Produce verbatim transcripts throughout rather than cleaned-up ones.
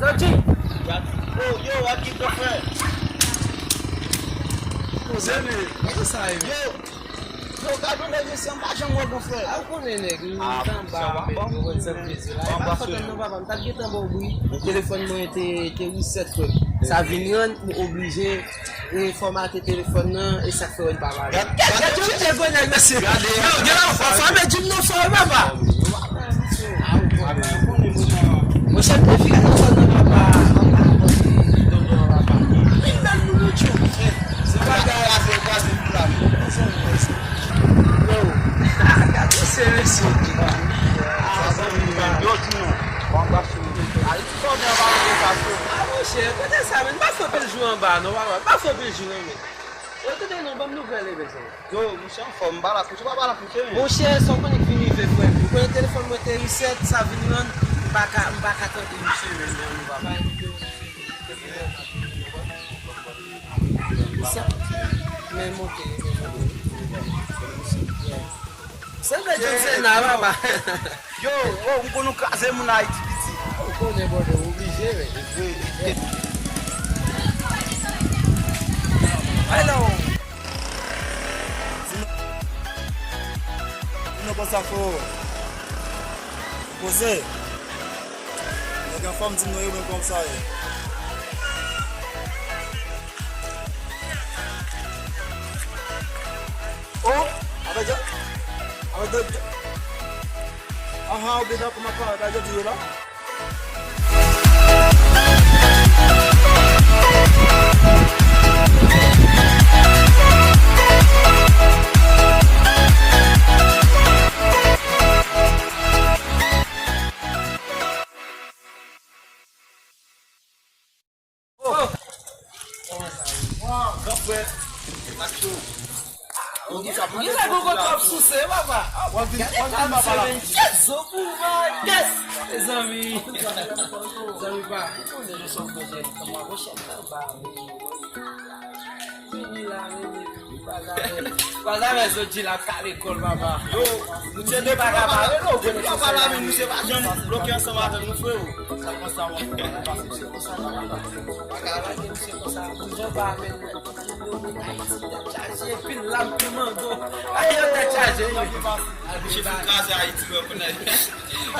Yo, Jim! Oh, yo, wap ki pran frè? Poze men, gade sa yo. Yo! Yo, gade yon nèg mesye, m pa janm wè, gran frè. A, ou konnen nèg, m t anba, men yo konn sa plezi la. E pa fòt mwen non, papa, m t ap gentan ba w bri. Telefòn mwen te, te reset, frè. Sa vin rann, m oblije refòmate telefòn nan, e sa k fè w pa pale. Gade, gade, gade, gade, gade, mesye. Gade, yo, gade, w frape Jim nan fò, papa. Monchè, m te fini nan zòn nan, papa. Li bèl pou nou, tchou. Se bagay a, se bagay pou la. Yo, gade se mesye. Yo, di nou. Bon, ba, Ayiti, fò gen anba yon sa, tchou. A, monchè, kote sa, men? M pa fè anpil jou anba, non, papa. M pa fè anpil jou, non, men. Yo, tande non, ban m nouvèl, e, mezanmi. Yo, monchè, anfòm, m pa la koute, pa la koute, men. Monchè, sa w konnen k vin rive, frè m. Ou konnen telefòn mwen te reset, sa vin rann, m pa ka, m pa ka tande misye, men, non, papa. Sa, men monte, men monte. Se vre, John Cena, papa. Yo, oh, m konn ou kraze moun Ayiti piti. Ou konnen, brother, ou oblije, men. Hello. Di nou, di nou konsa, frè. Poze. Nèg anfòm, di nou yo menm kòman sa ye. Oh, avèk, avèk de, aha, ou byen dakò, m ap pale avèk de yo la. Oh! Gran frè, sa k cho? Ou gen sa pou w ap souse, papa. Gade tèt misye, men, tèt zo pou mwen, tèt. Mezanmi. Zanmi pa. Ou konnen nou sòt nan tèt, kòman, monchè, m nan ba, men. Vini la, men, epi pa zafè. Pa zafè soti la, kale kòl, papa. Yo, nou se de pa ka pale, non, depi w ap pale avè nou, se pa janm bloke ansanm avè nou, freo. Sa konsa, mwen, mwen pase, se konsa, papa. Pa ka lage misye konsa, pou zon pa avè nou. Tèt chaje, pil lam, pil mango. Ay, yo tèt chaje, wi. Misye fin kraze Ayiti, wè, kounye a.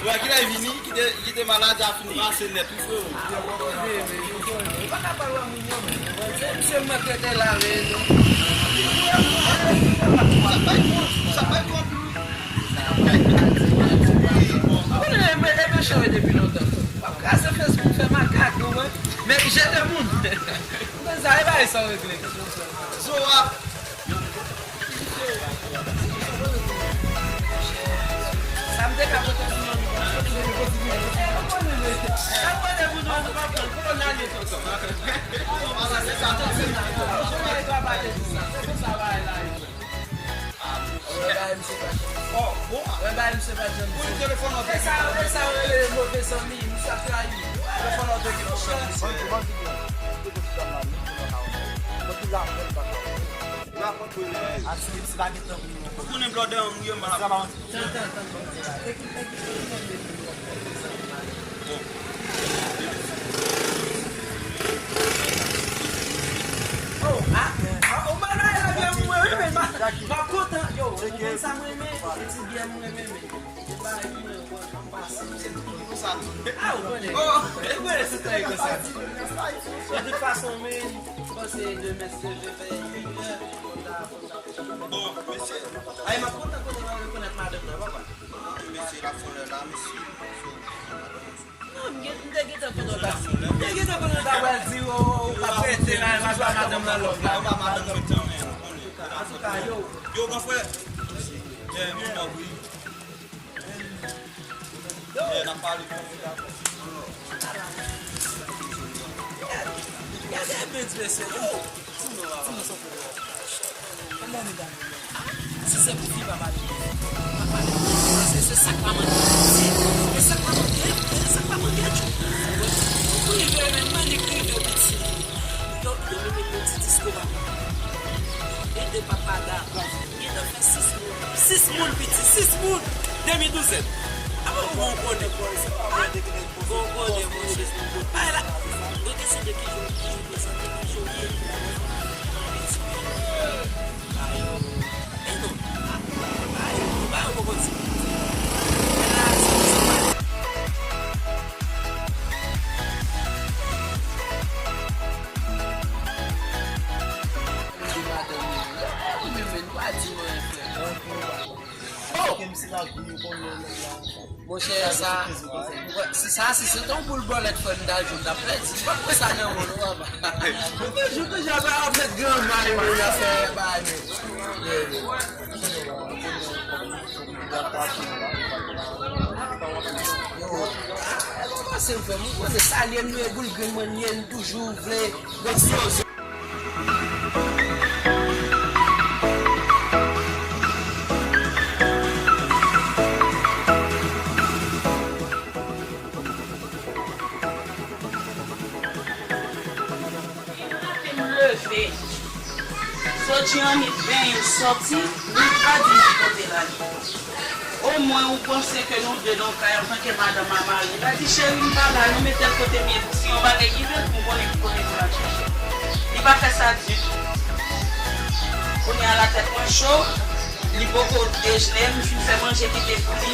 Wè, ki lè vini, kite, kite maladi a fin pase nèt, wi, freo. Yo konnen, men, yo konnen. Yo pa ka pale wè moun yo, men. Se misye m mèt rete la, men, non. Sa bay bon, sa bay bon. Ou konnen, e, e mechan yo depi lontan. W ap kraze Facebook, fè makak, non, men. Men jete moun. Ou konn sa, e bagay sa w regle. Zo a. Sa m te ka pote pou nou, nou kontinye. Sa m pote pou nou, nou pa pran. Pou nou ale, tonton. Sa se sa, tonton. Ou konnen, papa te di sa. Se konsa, bagay la ye. Wè, bagay misye pa janm. Oh, bon. Wè, bagay misye pa janm. Pou li telefòn an te. E sa, e sa yo rele move zanmi, misye ap trayi. Telefòn an te gen pwoblèm, misye. Ou konnen blòdè an mouye mal ap. Oh, ah, ah, ou bagay la byen mwen, wi, men m ap kontan. Yo, ou konn sa mwen renmen? Se ti byen mwen renmen, men. Se bagay ki mwen, mwen, mwen pase. Ah, ou konnen. Oh, ou konnen se tan e konsa. De tout fason, men, m panse demen, si Dye vle, fè uit è, fò m ta, fò m ta. Bon, mesye. Ay, m ap kontan konnen mwen rekonèt madanm nan, papa. Mesye, l ap fè lè la, mesye. Non, m gen, m te gentan konnen w t ap, m te gentan konnen w t ap pral di, o, o, ou p ap rete la, m ap ba madanm nan lòv la. Ou ba madanm nan tan, men, ou konnen. Antouka, yo. Yo, gran frè. Yeah, m ap wi. Yeah, n ap pale. Gade, gade, bèt mesye, yo. Kòman medam yo ye? Si se pou fi, pa pale. Pa pale. Se, se sa k pa manke. Se, se sa k pa manke. Se sa k pa manke, tchou. Ou prive, men mwen, li prive, piti. Yo, yo, yo, yo, ti disko, papa. Ede papa la. Gentan fè sis moun. Sis moun, piti. Sis moun. Demi douzèn. Avan ou gon konnen. Gon konnen, monchè. Bagay la Monchè, sa, si sa, si se te yon boul bòlèt, frè m, m ta jwe, m ta pèdi. M pa kwè sa nan men w, non, papa. Ou toujou, toujou ap, ap met gran may, moun, afè bagay. Yo, pase m, frè m, ou konnen sa l ye, m lwe boul grenn mwen, m ye, m toujou vle. Gòt si yo. Leve, soti annik benyen, soti, li pa di m kote l ale. Omwen ou panse ke nou de nan kay antanke madanm a mari. Li pa di, cheri, m pa la, non, men tèl kote m ye, si yon bagay rive l, pou m konnen ki kote pou l al chèche. Li pa fè sa ditou. Kounye a latèt mwen cho, li poko dejene, m fin fè manje kite pou li.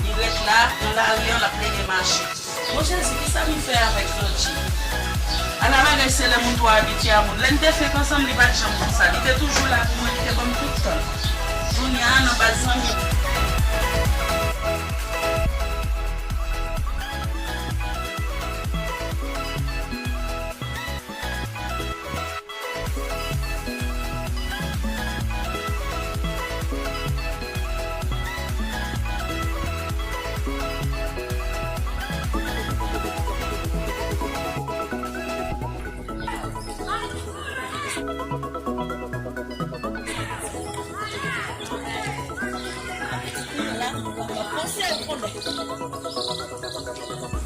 Li ret la, nan lari an, l ap plede mache. Monchè, di kisa m fè avèk Zodji? Ala bagay, se lè moun twò abitye a moun. Lè n te fenk ansanm, li pa t janm konsa. Li te toujou la pou mwen, li te ban m tout tan l. Kounye a, nan baz zanmi.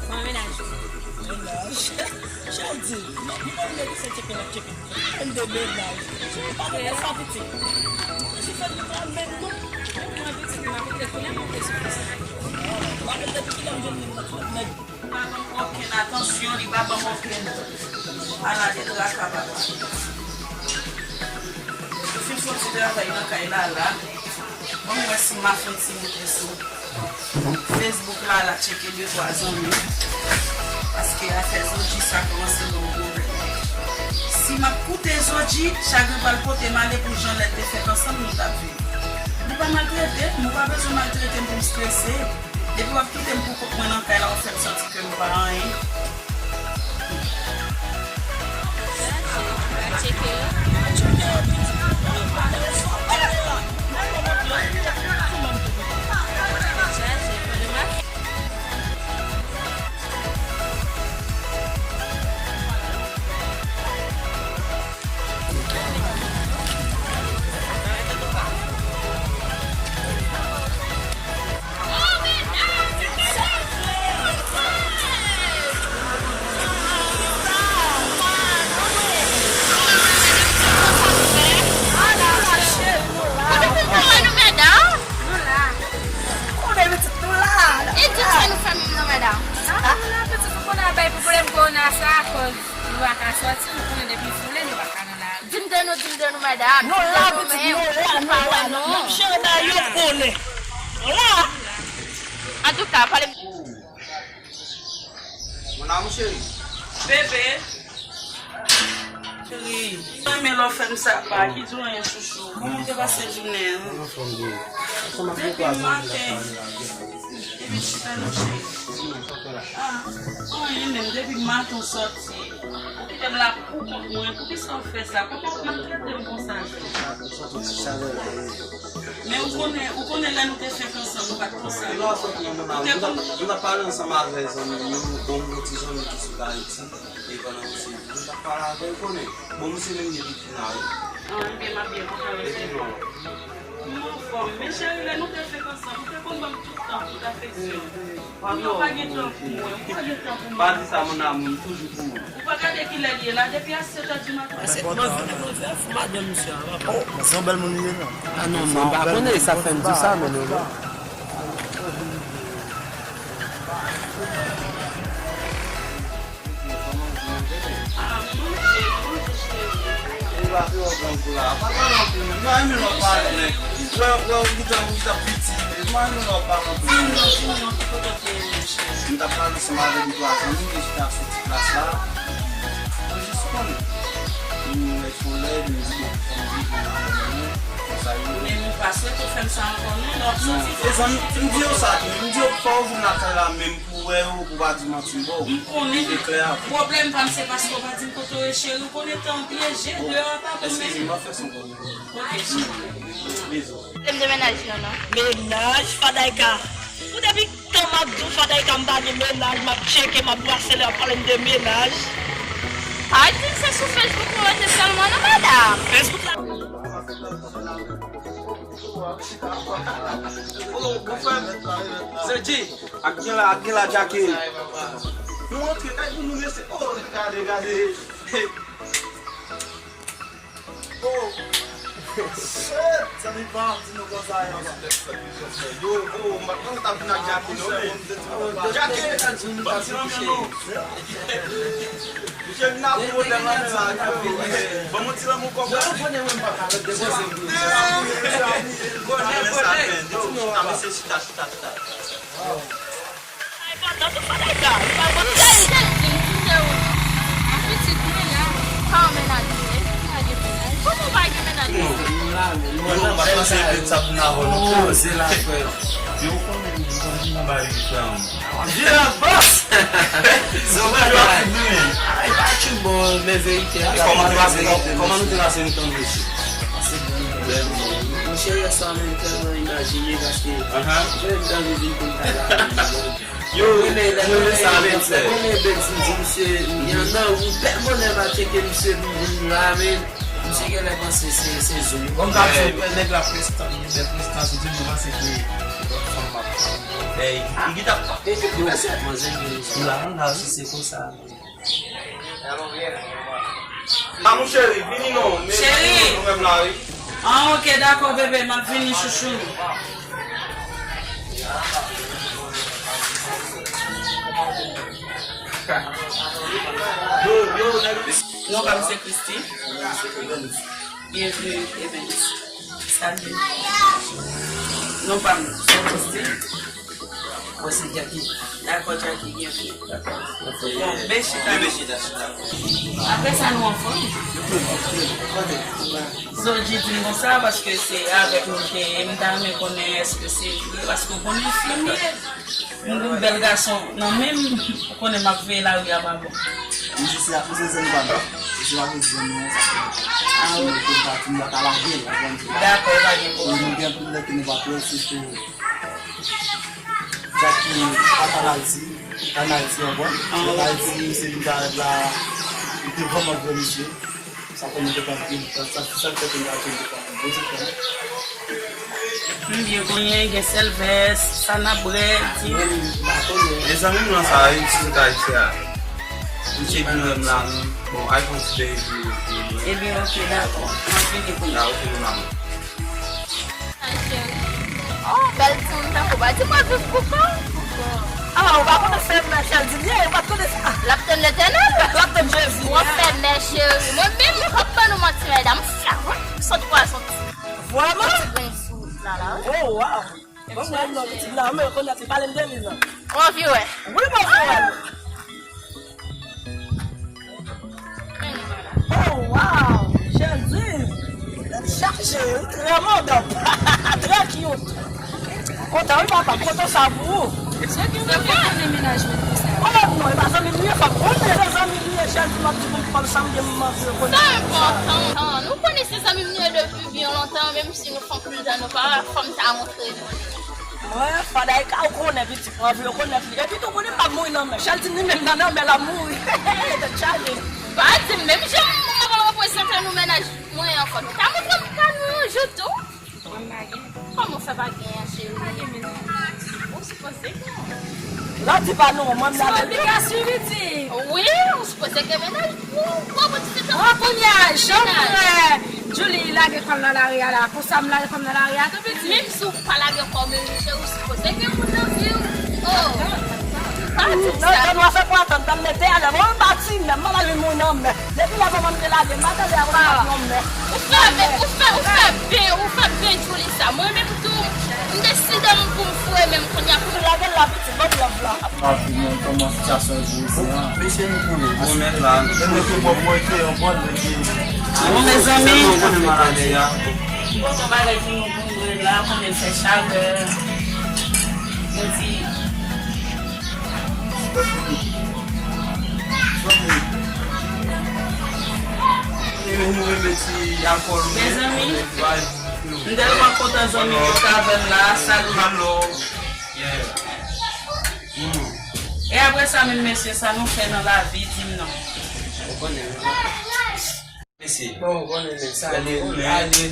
Mwen menaj. Menaj. Chadi, li pa vle di se tcheke l ap tcheke. Mwen de menaj. Cheri, pa gen sa pitit. Chifon li pa menm non. Mwen pitit, mwen pitit, konnen mwen te sou fis. Mwen depi kilè m jwenn li, mwen nèg. Li pa ban m okenn atansyon, li pa ban m okenn. Ala de traka, papa. Ou fin soti travay nan kay la, la. Ban m wè si m a fè ti moute sou Facebook la, la tcheke de twa zanmi. Paske afè Zodji sa kòmanse ban m pwoblèm. Si m ap koute Zodji, chagren pral pote m ale pou jan lè n te fèk ansanm nou t ap viv. Li pa maltrete m, ou pa bezwen maltrete m pou m strese. Depi w ap kite m pou kont mwen nan kay la, w ap fè m santi ke m pa anyen. Konnen pitit nou la. E tout sa nou fè menm nan, madanm. Sa nou la, pitit, nou konn ap bay pwoblèm kowona sa, akoz nou pa ka sòti, nou konnen depi foule, nou pa ka nan lari. Di m de nou, di m de nou, madanm. Nou la, pitit, nou la, nou la. Menm jan yo konnen. Nou la. Antouka, pale m. Mon amour chéri. Bebe. Cheri, mwen renmen lè w fè m sa, pa ki di w anyen chouchou. Kòman w te pase jounen an? Mwen anfòm, bebe. Depi maten. Depi chita nan cheri. Ah, anyen menm, depi maten w sòti. Ou kite m la pou kont mwen, poukisa w fè sa? Poukisa w maltrete m konsa? Men ou konnen, ou konnen lè nou te fèk ansanm, nou pa t konsa. Epi lè w sòti nan moun la, nou t ap pale ansanm avè zanmi nou, bon, bon ti zanmi ki sot Ayiti, e pandan misye vini, nou t ap pale avè l, konnen. Bon, misye menm li vin ap vin la, wi. Ah, ebyen, m ap byen kontan, mesye. Epi non. M anfòm. Men cheri, lè nou te fèk ansanm, ou te konn ban m tout tan, tout afeksyon. Kounye a w pa gen tan pou mwen, ou pa gen tan pou mwen. Pa di sa, mon amour, m toujou pou ou. Ou pa gade kilè l ye la, depi a sèt è di maten. Mwen vin, mwen vin fou madanm misye a, papa. Oh, men se yon bèl moun li ye, non? Ah non, mwen pa konnen, sa fè m di sa, men non, non. Ah, manje, manje, cheri. Ou pa fè yon gran kou la. Pa pale anpil, non. Mwen renmen lè w pale, men. Lè, lè w gentan, ou gentan piti, men mwen renmen lè w pale anpil. Ti nyon, ti nyon, ki kote w te ye, monchè? M t ap pale ansanm avèk de twa zanmi, nou te chita sou ti plas la. Mwen jis konnen. Nou wè solèy, nou di, bon, fò nou viv nan mwen, konsa. Men m pa swete w fè m sa ankò non, lè w ap soti. Mezanmi, m di w sa tou, m di w fò w vin lakay la menm pou w wè yo, pou w pa di manti m ba w. M konnen. Se klè. Pwoblèm pa m se paske w pa di m kote w ye cheri, w konnen tan an pyeje, deyò a pa bon. Eskize m, m ap fè son kòb. Ok, cheri. Bizou. Pwoblèm de mennaj non, non. Mennaj, Fadayka. Ou depi tan m ap di w Fadayka m pa gen mennaj, m ap tcheke, m ap brase lè w ap pale m de mennaj. Pa di se sou Facebook nou rete sèlman non, madanm. Facebook la. Oh, mon frè, Zedji, ak gen la, ak gen la, Jackie. Nou antre kay pou nou mesye. Oh, gade, gade. Oh. Shit, zanmi pa ap di nou konsa yo. Yo, oh, m pa t konn t ap vin ak Jackie non, men. Jackie, ban m ti lanmou non. Misye vin ap pran lanmou la, yo. Ban m ti lanmou kòb la. Konnen, konnen. Chita, mesye, chita, chita, chita. Sa enpòtan tou, Fadayka. Li pa bon. Cheri, cheri, di m, si se ou, an pitit mwen la, pa yon mennaj, wi. Eske w pa gen mennaj? Kòman w pa gen mennaj? Non, non, non, pa panse ke sa pou n avè w non. Poze la, frè. Yo, ou konnen, m konn di nan bagay frè m. Viv la bas! Se yon bagay. Ay, pa tchout bon, men verite a. Kòman nou te pase, kòman nou te pase nou tann mesye? Monchè, yè swa menm tèlman imajine paske mwen menm dan vin konn kay la. Yo, mwen renmen sa, men frè. Mwen renmen bèl di m di misye, li annan, wi, bèl bonè m al tcheke misye vin, vin la, men misye genlè panse se, se zo. Bon, m ta di, nèg la prestan, li gen bèl prestan, se di m panse ke lòt fanm ap. Bèy, li gen tap. Yo, manzè gen misye. La, la, si se konsa. Amou cheri, vini non, men cheri, nou menm la, wi. Ah, ok, dakò, bebe, m ap vini, chouchou. Yo, yo, nèg. Non pa m se Christy. Bienvenue, Evans. Salut. Non pa m, se Christy. Mwen se Jackie. Dakò, Jackie, byenvini. Bon, ben chita. Bebe chita, chita. Apre sa, nou anfòm. Zodji di m konsa, paske se avèk nou l te ye. M ta renmen konnen èske se vre, paske w konnen fi m ye. M gen bèl gason nan men m, ou konnen m ap veye lari a pa bon. Misye se, misye se zanmi pa m. Misye pa vle di zanmi an, sa fè. Ah, wi. Misye pa di m la ka lage l, ou konprann? Dakò, pa gen pwoblèm. Nou gen anpil lè ke nou pa twè, sitou Jackie pa t an Ayiti, t an Ayiti ankò. Lè t Ayiti, misye vin parèt la, li te vrèman vre, mesye. Sa fè nou te pran anpil, sa, sa, sa fè ke nou te pran anpil, bon ti tan. M byen konnen, gen sèl vès, sa n ap bwè, di. Mezanmi m lan sa, wi, ti sou Ayiti a. Misye vin wè m la, non. Bon, iPhone ti bèy epi, epi, ebyen, ok, dakò. M ap vini kounye a. Ah, ok, nou la. Oh, bèl timoun tankou w, pa di mwen viv pou kò. Ah, ou pa konnen se mè Chèldin ye, ou pa t konnen sa. L ap tann Letènèl. L ap tann Jezi. W ap fè mè cheri. Mwen menm, m p ap ban nou manti, medam. M fè, m sot pwazon. Vrèman? Ti grenn sou wout la, la, wi. Oh, wow. Bon, mwen, non, pitit la, men, kounye a, ti pale m de li, non. Ou anvi wè? Wi, mwen anvi wè. Oh, wow! Chèldin! Tèt chaje, wi, trè modòp. Trè cute. Kontan, wi, papa, m kontan sa pou ou. Se ki ou te konnen mennaj mwen konsa? Oh, non, e pa zanmi m li ye, fò m konnen se zanmi m li ye, Chèldin, m ap di pou m, pou m sanble m manti yo konnen. Sa enpòtan. Nou konnen se zanmi m li ye depi byen lontan, menm si nou fè anpil tan nou pa wè, fò m ta montre nou li. Mwen, Fadayka, ou konnen, pitit, mwen anvi rekonèt li. Epi tou, konnen m p ap mouri nan men. Chèldin li menm nan, nan men l ap mouri. Tèt chaje. Pa di m, menm jan mwen pral reprezante nou mennaj mwen ankò. Nou ta montre m ka nou yon jou tou. Mwen pa gen. Kòman w fè pa gen an, cheri? Pa gen mennaj. Ou sipoze gen. Lè w di pa nou, mwen m la. Se obligasyon, pitit. Wi, ou sipoze gen mennaj. Bon, bon, bon, ti se. Bon, kounye a, jan frè Julie lage kò l nan lari a la, konsa m lage kò m nan lari a tou, pitit. Menm si w pa lage kò w, men cheri, ou sipoze gen moun nan vi w. Oh. Pa di m sa. Non, non, non, fè pou atann, ban m mete alè. Mwen, m pa ti menm, m pa lage moun nan men. Depi lè manman m te lage m, m pa tande a konn nan men. Ou fè, ou fè, ou fè byen, ou fè byen, Julie, sa. Mwen menm tou, m deside m pou m foure men m kounye a pou m lage l la, pitit, ban m love la. Pa vin nan kòman sitiyasyon evolye an. Mesye nou konnen. Bon, mèt la. Mwen mete bò mwen te yon bòn mete. Bon, mezanmi. Sèlman konnen maladi a. M kontan bagay pou nou, pou nou la, konnen l fè chalè. Mwen di, mezanmi, m tèlman kontan zanmi m yo t avè m la, sa nou. E apre sa, menm mesye, sa nou fè nan lavi, di m non. Mesye. Bon, ou konnen, men sa, alelouya, men.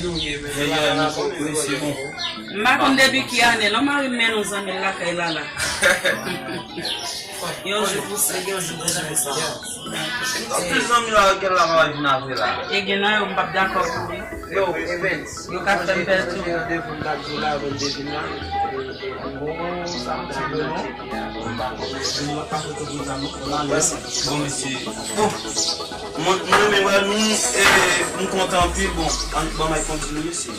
M pa konn depi ki ane, non, mari m mennen yon zanmi l lakay Lala. Yon jou pou sa. Tout zanmi la, kèl la pa vin apre la. E gen nan yo, m p ap dakò pou li. Yo, Evans, yo ka fè m pèdi. Randevou m t ap di w la, randevou m la. Bon, mesye. Bon, mwen, mwen renmen wè nou, e, m kontan anpil. Bon, ann, ban m kontinye, mesye.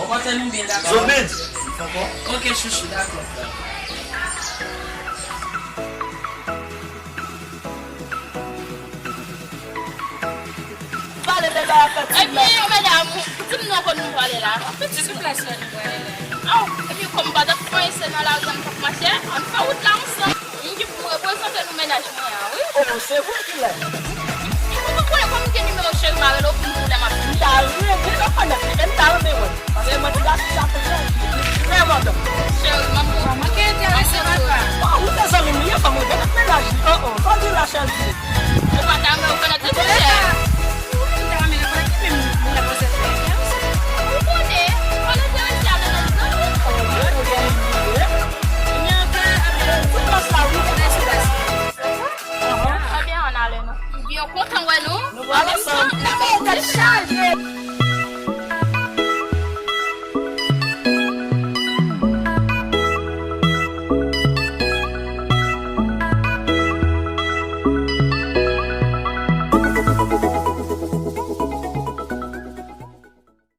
Pote nou byen, dakò? Zobid! Ok, chouchou, dakò. Pale de la fèt. Ebyen, medam, di m non, kote nou prale la? Piti sou plas la nou prale la. Aw, epi kòm m pa t ap fè se nan lari a m t ap mache, ann fè wout la ansanm. M gen pou m reprezante nou mennaj mwen an, wi. Oh, se vre ki lè? Ou pa konnen kòm m gen nimewo cheri m a rele w pou m di w lè m ap vini. M ta renmen, m ta renmen wè. Paske mwen ti gason sa fè cheri. Vrèman. Cheri, m ap manke enterese papa. Oh, ou se zanmi m li ye, fò m rekonèt mennaj li. Oh, oh, sa w di la cheri. Ou pa ta renmen rekonèt li tou chè. Ou ta renmen rekonèt li, men ou la panse fè enterese. Ou konnen, fò l enterese avè lòt zanmi. Oh, mwen, mwen, mwen. Ebyen, ann ale non. Ebyen, kontan wè nou. Nou pral ansanm. Nan men tèt chaje.